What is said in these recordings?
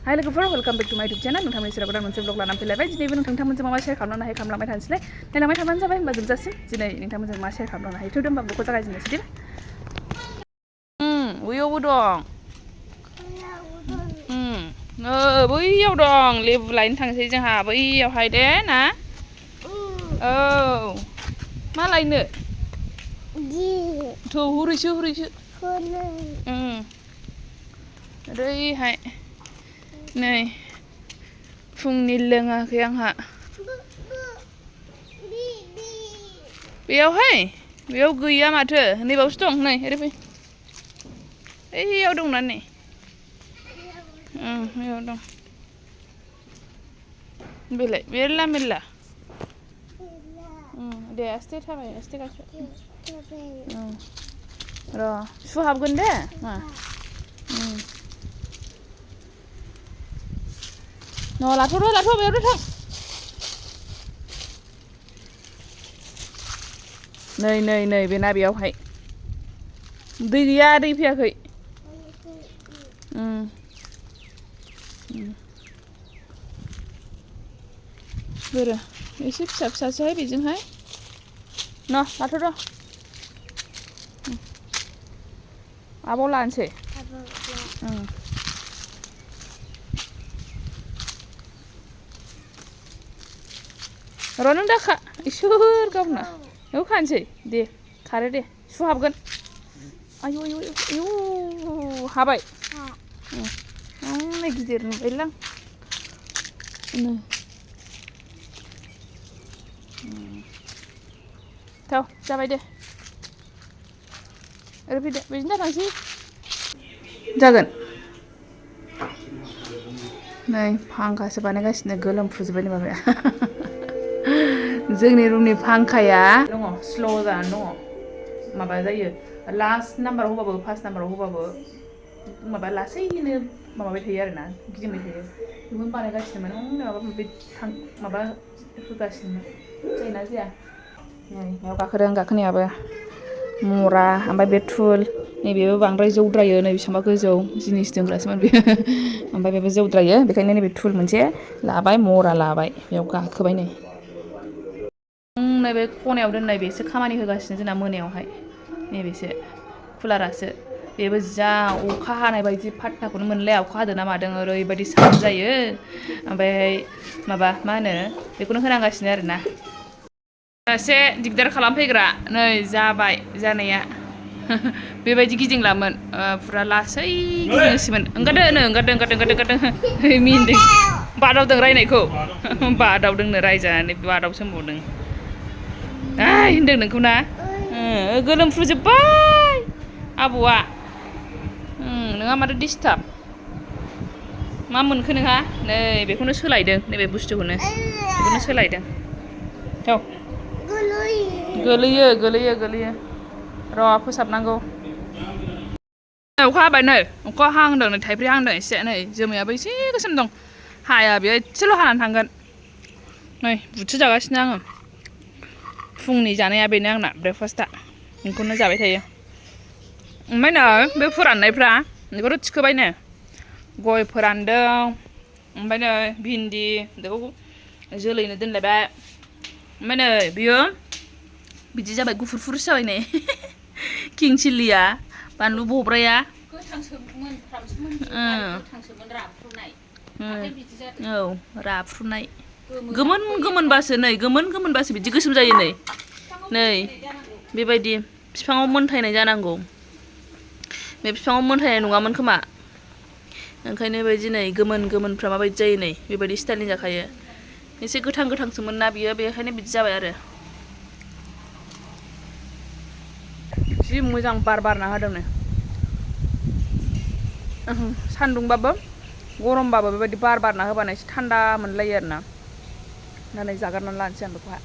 हाय लोगोफोर welcome back to माय यूट्यूब चैनल नोंथांमोननि सेराव गोदान मोनसे ब्लग लानानै फैलायबाय दिनैबो नोंथांमोनजों मा शेयार खालामनो हायो खालामलांबाय थानोसैलाय नायलांबाय थाबानो जाबाय होमबा जोबजासिम दिनै नोंथांमोनजों मा शेयार खालामनो हायो थौदो होमबा ब्लगखौ जागायजेननोसै दे बैयावबो दं बैयाव दं लेबु लायनो थांसै जोंहा बैयावहाय दे ना औ मा लायनो थौ हरैसो ओरैहाय नै फुंनि लोङाखै आंहा बेयावहाय बेयाव गैया माथो नैबावसो दं नै ओरै फै ओइयाव दंना नै बेयाव दं बेलाय मेरला मेरला दे आस्थे थाबाय आस्थे गाखो र' सुहाबगोन दे मा लाथ' बेयावनो थां नै बेना बेयावहाय दै गैया दै फैयाखै बोरो एसे फिसा फिसासोहाय बेजोंहाय लाथ' र' आबाव लानोसै र' नों दाखा इसोर गावना बेयाव खानोसै दे खारो दे सुहाबगोन आयु हाबाय गिदिर नुबायलां थाव जाबाय दे ओरै फैदो बेजों दाथांसै जागोन नै फांखासो बानायगासिनो गोलोमफ्रुजोब्बाय नै माबाया जोंनि रुमनि फांखाया दङ स्ल' जानानै दङ माबा जायो लास्ट नाम्बाराव होबाबो फार्स्ट नाम्बाराव होबाबो माबा लासैनो माबाबाय थायो आरोना गिदिंबाय थायो बेखौनो बानायगासिनो माबा होगासिनो जायोना जाया नै बेयाव गाखोदों गाखोनायाबो मरा ओमफ्राय बे थुल नैबेबो बांद्राय जौद्रायो नै बेसेबांबा गोजौ जिनिस दोनग्रासोमोन बेयो ओमफ्राय बेबो जौद्रायो बेखायनो नैबे थुल मोनसे लाबाय मरा लाबाय बेयाव गाखोबाय नै नैबे खनायाव दोननाय बेसो खामानि होगासिनो जोंना मोनायावहाय नैबेसो कुलारासो बेबो जा अखा हानाय बायदि फात्ताखौनो मोनलाया अखा हादों ना मादों ओरैबायदि साउन्ड जायो ओमफ्राय माबा मा होनो बेखौनो होनांगासिनो आरोना एसे दिगदार खालामफैग्रा नै जाबाय जानाया बेबायदि गिदिंलामोन फुरा लासै गिदिंसैमोन ओंखारदों मिनिदों बादावदों रायनायखौ बादावदोंनो रायजानानै बादावसो होनबावदों होनदों नोंखौ ना गोलोमफ्रुजोब्बाय आबौआ नोंहा माथो डिस्टार्ब मा मोनखो नोंहा नै बेखौनो सोलायदों नैबे बुस्थुखौनो बेखौनो सोलायदों थाव गोलैयो र' फोसाबनांगौ अखा हाबाय नै अखा हांदों नै थाइफ्रि हांदों एसे नै जोमैयाबो एसे गोसोम दं हाया बेयो एसेल' हानानै थांगोन नै बुथु जागासिनो आङो फुंनि जानाया बेनो आंना ब्रेकफास्टआ बेखौनो जाबाय थायो ओमफ्राय नै बे फोराननायफ्रा बेखौथ' थिखोबायनो गय फोरानदों ओमफ्राय नै भिन्दि बेखौ जोलैनो दोनलायबाय ओमफ्राय नै बियो बिदि जाबाय गुफुरफुरसो जाबाय नै किं चिल्लिया बानलु बब्राया औ राफ्रुनाय गोमोनबासो नै गोमोनबासो बिदि गोसोम जायो नै बेबायदि बिफाङाव मोनथायनाय जानांगौ बे बिफाङाव मोनथायनाय नङामोन खोमा ओंखायनो बेबायदि नै गोमोनफ्रा माबायदि जायो नै बेबायदि स्टाइलनि जाखायो एसे गोथांसोमोन ना बियो बेखायनो बिदि जाबाय आरो जि मोजां बार बारना होदों नै सान्दुंबाबो गरमबाबो बेबायदि बार बारना होबानो एसे थान्दा मोनलायो आरोना दा नै जागारनानै लानोसै आं बेखौहाय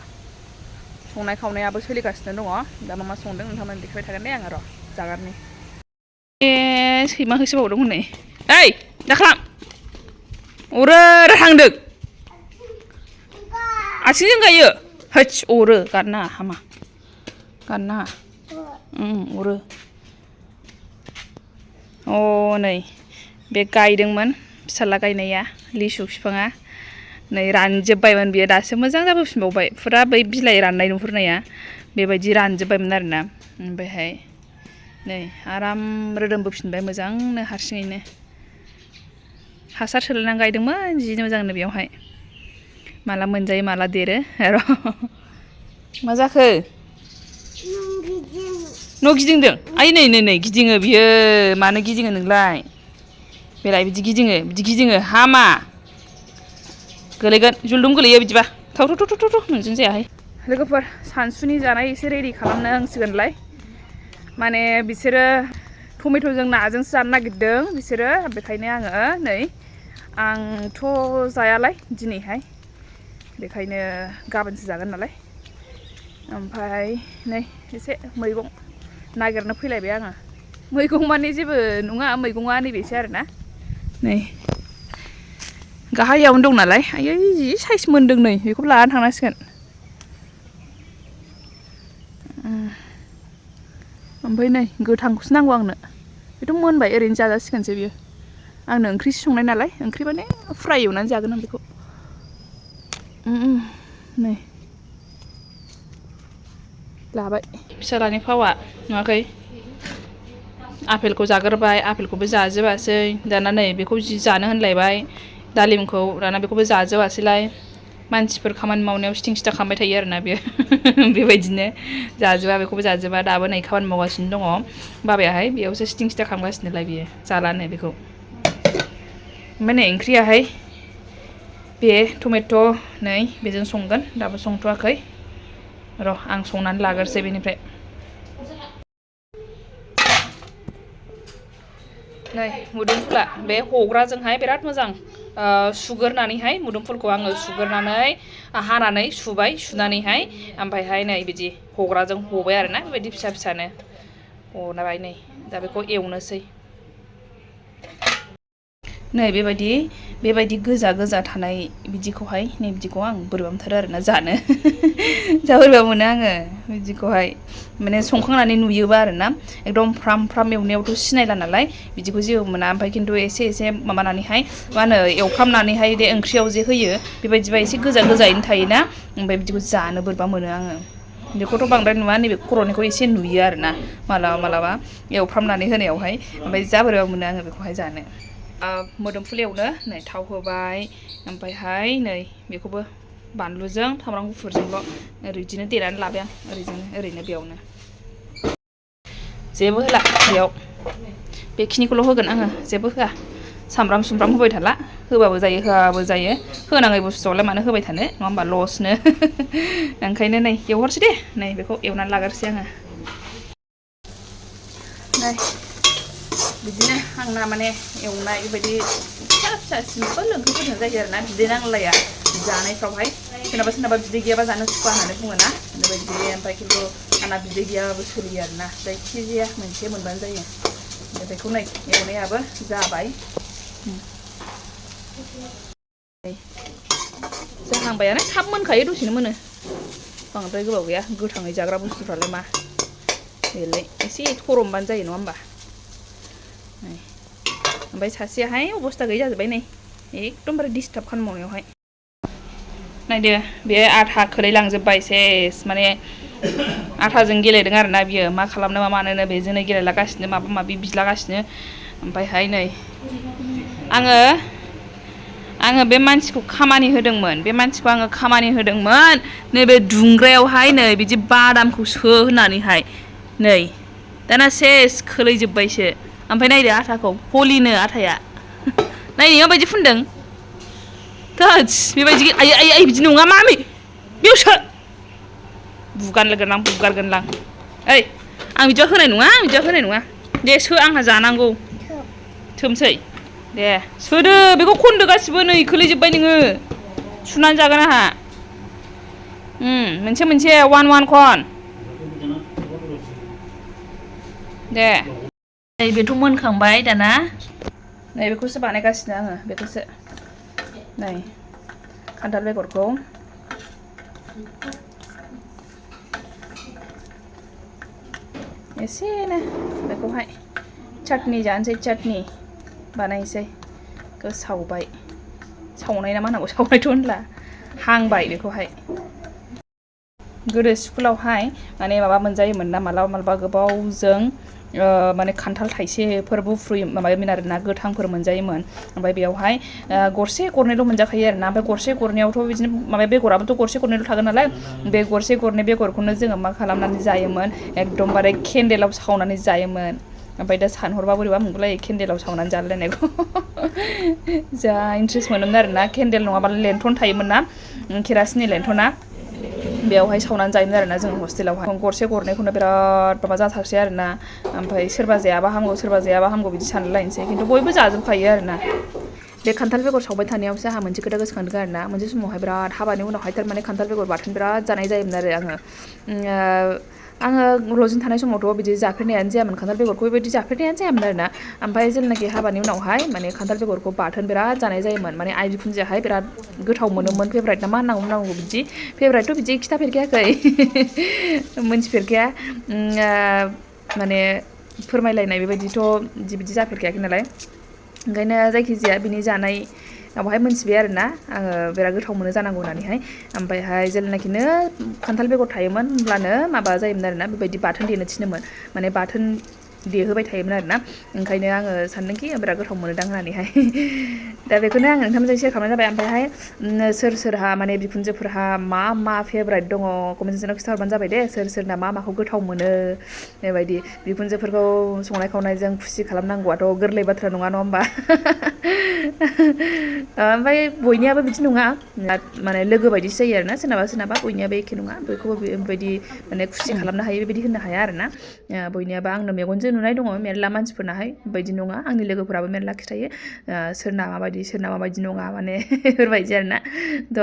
संनाय खावनायाबो सोलिगासिनो दङ दा मा संदों नोंथांमोन देखायबाय थागोन दे आङो र' जागारनि सैमा होसोबावदों हनै ओइ दाखालाम अरो हांदों आथिंजों गायो होस अरो गारनाङा हामा गारनाङा अरो नै बे गायदोंमोन फिसाला गायनाया लिसु बिफाङा नै रानजोब्बायमोन बियो दासो मोजां जाबोफिनबावबाय फुरा बै बिलाइ राननाय नुहुरनाया बेबायदि रानजोब्बायमोन आरोना ओमफ्रायहाय नै आराम रोदोमबोफिनबाय मोजांनो हारसिङैनो हासार सोलायनानै गायदोंमोन जि मोजांनो बेयावहाय माला मोनजायो माला देरो र' मा जाखो न' गिदिंदों आइ नै गिदिङो बियो मानो गिदिङो नोंलाय बेलाय बिदि गिदिङो हामा गोलैगोन जुलदुम गोलैयो बिदिबा थाव नोंजों जायाहाय लोगोफोर सानसुनि जानाय एसे रेडि खालामनांसिगोनलाय माने बिसोरो टमेट'जों नाजोंसो जानो नागिरदों बिसोरो बेखायनो आङो नै आंथ' जायालाय दिनैहाय बेखायनो गाबोनसो जागोन नालाय ओमफ्राय नै एसे मैगं नागिरनो फैलायबाय आङो मैगं माने जेबो नङा मैगङा नैबेसो आरोना नै गाहायावनो दं नालाय आयै जि साइज मोन्दों नै बेखौबो लानानै थांनांसिगोन ओमफ्राय नै गोथांखौसो नांगौ आंनो बेथ' मोनबाय ओरैनो जाजासिगोनसो बियो आंनो ओंख्रिसो संनाय नालाय ओंख्रि माने फ्राय एवनानै जागोन आं बेखौ नै लाबाय फिसालानि फावा नुवाखै आपेलखौ जाग्रोबाय आपेलखौबो जाजोबासै दाना नै बेखौ जि जानो होनलायबाय दालिमखौ दाना बेखौबो जाजोबासैलाय मानसिफोर खामानि मावनायाव सिथिं सिथा खालामबाय थायो आरोना बेयो बेबायदिनो जाजोबा बेखौबो जाजोबा दाबो नै खामानि मावगासिनो दङ बाबायाहाय बेयावसो सिथिं सिथा खालामगासिनोलाय बियो जालानो बेखौ ओमफ्राय नै ओंख्रियाहाय बे टमेट' नै बेजों संगोन दाबो संथ'वाखै र' आं संनानै लाग्रोसै बेनिफ्राय नै मुदुमफुला बे हग्राजोंहाय बिराद मोजां सुगोरनानैहाय मुदुमफुलखौ आङो सुगोरनानै हानानै सुबाय सुनानैहाय ओमफ्रायहाय नै बिदि हग्राजों हबाय आरोना बेबायदि फिसा फिसानो हनाबाय नै दा बेखौ एवनोसै नै बेबायदि गोजा थानाय बिदिखौहाय नै बिदिखौ आं बोरैबा मोनथारो आरोना जानो जा बोरैबा मोनो आङो बिदिखौहाय माने संखांनानै नुयोबा आरोना एकदम फ्राम एवनायावथ' सिनायला नालाय बिदिखौ जेबो मोना ओमफ्राय खिन्थु एसे माबानानैहाय मा होनो एवफ्रामनानैहाय बे ओंख्रियाव जे होयो बेबायदिबा एसे गोजायैनो थायोना ओमफ्राय बिदिखौ जानो बोरैबा मोनो आङो बेखौथ' बांद्राय नुवा नैबे खर'निखौ एसे नुयो आरोना मालाबा एवफ्रामनानै होनायावहाय ओमफ्राय जा बोरैबा मोनो आङो बेखौहाय जानो मोदोमफुल एवनो नै थाव होबाय ओमफ्रायहाय नै बेखौबो बानलुजों सामब्राम गुफुरजोंल' बिदिनो देनानै लाबाय आं ओरैनो बेयावनो जेबो होला बेयाव बेखिनिखौल' होगोन आङो जेबो होआ सामब्राम सुमब्राम होबाय थाला होबाबो जायो होआबाबो जायो होनाङै बुस्थुआवलाय मानो होबाय थानो नङा होमबा लसनो ओंखायनो नै एवहरसै दे नै बेखौ एवनानै लाग्रोसै आङो नै बिदिनो आंना माने एवनाय बेबायदि फिसा सिम्पोल ओंख्रिफोरजों जायो आरोना बिदै नांलाया जानायफ्रावहाय सोरनाबा बिदै गैयाबा जानो सुखुवा होननानै बुङोना बेबायदि ओमफ्राय खिन्थु आंना बिदै गैयाबाबो सोलियो आरोना जायखिजाया मोनसे मोनबानो जायो बेखौ नै एवनायाबो जाबाय जाहांबायानो थाब मोनखायो दसेनो मोनो बांद्राय गोबाव गैया गोथाङै जाग्रा बुस्थुफ्रालाय मा बेलाय एसे थरमबानो जायो नङा होमबा ओमफ्राय सासेयाहाय अबस्था गैयै जाजोब्बाय नै एकदमबारे डिस्टार्ब खामानि मावनायावहाय नायदो बे आथा खोलैलांजोब्बाय सेस माने आथाजों गेलेदों आरोना बियो मा खालामनो मा मानोनो बेजोंनो गेलेलागासिनो माबा माबि बिलागासिनो ओमफ्रायहाय नै आङो बे मानसिखौ खामानि होदोंमोन नैबे दुंग्रायावहाय नै बिदि बादामखौ सो होनानैहाय नै दाना सेस खोलैजोब्बायसो ओमफ्राय नायदो आथाखौ हलिनो आथाया नायनो माबायदि फुनदों थोस बेबायदि आयै बिदि नङा मामि बेयाव सो बुगारगोनलां ओइ आं बिदियाव होनाय नङा दे सो आंहा जानांगौ थोमसै दे सोदो बेखौ खनदो गासिबो नै खोलैजोब्बाय नोङो सुनानै जागोन आंहा मोनसे वान खन दे नै बेथ' मोनखांबाय दाना नै बेखौसो बानायगासिनो आङो बेखौसो नै खान्थाल बेगरखौ एसेनो बेखौहाय चाटनि जानोसै चाटनि बानायनोसै सावबाय सावनाय ना मा होनांगौ सावनायथ' होनला हांबाय बेखौहाय गोदो स्कुलावहाय माने माबा मोनजायोमोन ना मालाबा मालाबा गोबावजों माने खान्थाल थाइसेफोरबो माबायोमोन आरोना गोथांफोर मोनजायोमोन ओमफ्राय बेयावहाय गरसे गरनैल' मोनजाखायो आरोना ओमफ्राय गरसे गरनैयावथ' बिदिनो माबा बेगराबोथ' गरसे गरनैल' थागोन नालाय बे गरसे गरनै बेगरखौनो जोङो मा खालामनानै जायोमोन एकदमबारे केन्देलाव सावनानै जायोमोन ओमफ्राय दा सानहरबा बोरैबा मोनगुलायो केन्देलाव सावनानै जालायनायखौ जा इन्ट्रेस्ट मोनोमोन आरोना केन्देल नङाबा लेन्थन थायोमोन ना केरासिननि लेन्थना बेयावहाय सावनानै जायोमोन आरोना जों हस्टेलावहाय गरसे गरनैखौनो बिराद माबा जाथारसै आरोना ओमफ्राय सोरबा जायाबा हामगौ बिदि सानलायनोसै खिन्थु बयबो जाजोबखायो आरोना बे खान्थाल बेगर सावबाय थानायावसो आंहा मोनसे खोथा गोसोखांदों आरोना मोनसे समावहाय बिराद हाबानि उनावहाय थारमाने खान्थाल बेगर बाथोन बिराद जानाय जायोमोन आरो आङो लजिं थानाय समावथ' बिदि जाफेरनायानो जायामोन खान्थाल बेगरखौ बेबायदि जाफेरनायानो जायामोन आरोना ओमफ्राय जेब्लानाखि हाबानि उनावहाय माने खान्थाल बेगरखौ बाथोन बिराद जानाय जायोमोन माने आइ बिखुनजोआहाय बिराद गोथाव मोनोमोन फेभराइट ना मा होननांगौ बिदि फेभराइटथ' बिदि खिथाफेरखायाखै मोनथिफेरखाया माने फोरमायलायनाय बेबायदिथ' बिदि जाफेरखायाखै नालाय ओंखायनो जायखिजाया बिनि जानाय माबाहाय मोनथिबाय आरोना आङो बिराद गोथाव मोनो जानांगौ होननानैहाय ओमफ्रायहाय जेब्लानाखिनो खान्थाल बेगर थायोमोन होमब्लानो माबा जायोमोन आरोना बेबायदि बाथोन देनो थिनोमोन माने बाथोन देहोबाय थायोमोन आरोना ओंखायनो आङो सानदोंखि बिराद गोथाव मोनोदां होननानैहाय दा बेखौनो आङो नोंथांमोनजों शेयार खालामनाय जाबाय ओमफ्रायहाय सोरहा माने बिखुनजोफोरहा मा फेभराइट दङ कमेन्ट सेक्सनाव खिन्थाहरबानो जाबाय दे सोरना माखौ गोथाव मोनो बेबायदि बिखुनजोफोरखौ संनाय खावनायजों खुसि खालामनांगौआथ' गोरलै बाथ्रा नङा होमबा ओमफ्राय बयनियाबो बिदि नङा माने लोगो बायदिसो जायो आरोना सोरनाबा बयनियाबो एखे नङा बयखौबो बेबायदि माने खुसि खालामनो हायो बेबायदि होननो हाया आरोना बयनियाबो आंनो मेगनजों नुनाय दङ मेरला मानसिफोरनाहाय बेबायदि नङा आंनि लोगोफोराबो मेरला खिथायो सोरना माबायदि नङा माने बेफोरबायदि आरोना थ'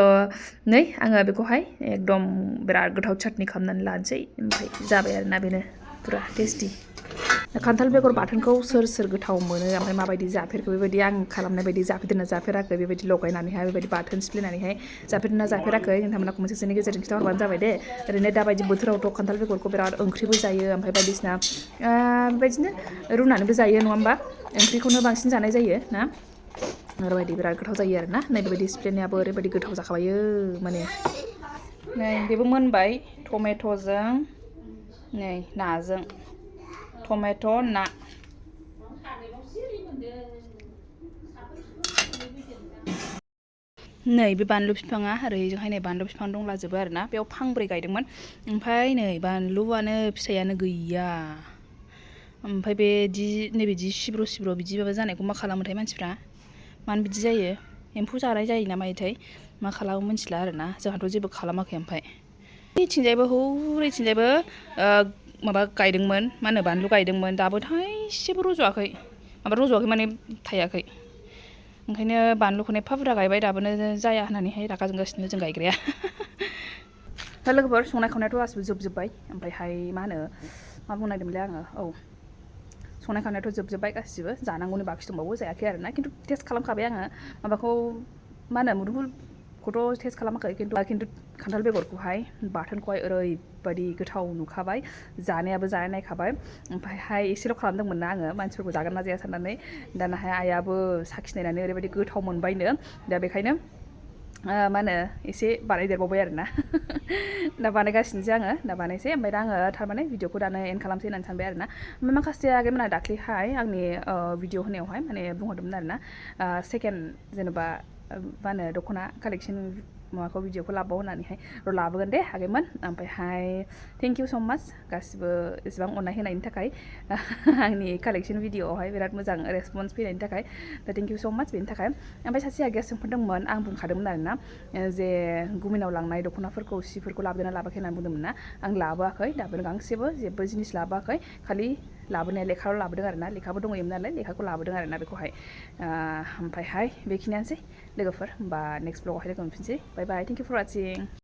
नै आङो बेखौहाय एकदम बिराद गोथाव चाटनि खालामनानै लानोसै ओमफ्राय जाबाय आरोना बेनो पुरा टेस्टि खान्थाल बेगर बाथोनखौ सोर गोथाव मोनो ओमफ्राय माबायदि जाफेरखो बेबायदि आं खालामनाय बायदि जाफेरदोंना जाफेराखै बेबायदि लगायनानैहाय बेबायदि बाथोन सिफ्लेनानैहाय जाफेरदोंना जाफेराखै नोंथांमोना कमेन्ट सेक्सननि गेजेरजों खिन्थाहरबानो जाबाय दे ओरैनो दाबायदि बोथोरावथ' खान्थाल बेगरखौ बिराद ओंख्रिबो जायो ओमफ्राय बायदिसिना बेबायदिनो रुनानैबो जायो नङा होमबा ओंख्रिखौनो बांसिन जानाय जायो ना ओरैबायदि बिराद गोथाव जायो आरोना नै बेबायदि सिफ्लेनायाबो ओरैबायदि गोथाव जाखाबायो माने नै बेबो मोनबाय टमेट'जों नै नाजों टमेट' ना नै बे बानलु बिफाङा ओरैजोंहाय नै बानलु बिफां दंलाजोबो आरोना बेयाव फांब्रै गायदोंमोन ओमफ्राय नै बानलुआनो फिथाइयानो गैया ओमफ्राय बेदि नैबिदि सिब्र' बिदि माबा जानायखौ मा खालामोथाय मानसिफ्रा मानो बिदि जायो एम्फौ जानाय जायो ना मायोथाय मा खालामो मिथिला आरोना जोंहाथ' जेबो खालामाखै ओमफ्राय हरैथिंजायबो माबा गायदोंमोन मा होनो बानलु गायदोंमोन दाबो थाइसेबो रज'वाखै माने थायाखै ओंखायनो बानलुखौनो एफा बुरजा गायबाय दाबोनो जाया होननानैहाय रागा जोंगासिनो जों गायग्राया दा लोगोफोर संनाय खावनायाथ' गासिबो जोबजोब्बाय ओमफ्रायहाय मा बुंनो नागिरदोंमोनलाय आङो संनाय खावनायाथ' जोबजोब्बाय गासिबो जानांगौनि बाखि दंबावो जायाखै आरोना खिन्थु टेस्ट खालामखाबाय आङो माबाखौ मा होनो मुदुफुलखौथ' टेस्ट खालामाखै खिन्थु खान्थाल बेगरखौहाय बाथोनखौहाय ओरैबायदि गोथाव नुखाबाय जानायाबो जानाय नायखाबाय ओमफ्रायहाय एसेल' खालामदोंमोन ना आङो मानसिफोरखौ जागोन ना जाया साननानै दानाहाय आइयाबो साखिनायनानै ओरैबायदि गोथाव मोनबायनो दा बेखायनो मा होनो एसे बानायदेरबावबाय आरोना दा बानायगासिनोसै आङो दा बानायसै ओमफ्राय दा आङो थारमाने भिडिअखौ दानो एन्ड खालामसै होननानै सानबाय आरोना ओमफ्राय माखासे आगैमोना दाख्लैहाय आंनि भिडिअ होनायावहाय माने बुंहरदोंमोन आरोना सेकेन्ड जेनेबा मा होनो दख'ना कालेक्सन माबाखौ भिडिअखौ लाबाव होननानैहाय लाबोगोन दे आगैमोन ओमफ्रायहाय थेंक इउ स' माच गासिबो एसेबां अननाय होनायनि थाखाय आंनि कालेक्सन भिडिअआवहाय बिराद मोजां रेसपन्स फैनायनि थाखाय दा थेंक इउ स' माच बेनि थाखाय ओमफ्राय सासे आगैया सोंहरदोंमोन आं बुंखादोंमोन आरोना जे गुमिनाव लांनाय दख'नाफोरखौ सिफोरखौ लाबोदोंना लाबोआखै होननानै बुंदोंमोन ना आं लाबोआखै दाबो गांसेबो जेबो जिनिस लाबोआखै खालि लाबोनाया लेखाल' लाबोदों आरोना लेखाबो दंहैयोमोन नालाय लेखाखौ लाबोदों आरोना बेखौहाय ओमफ्रायहाय बेखिनियानोसै लोगोफोर होमबा नेक्स्ट ब्लगावहाय लोगो मोनफिनसै बाय बाय थेंक इउ फर वाचिं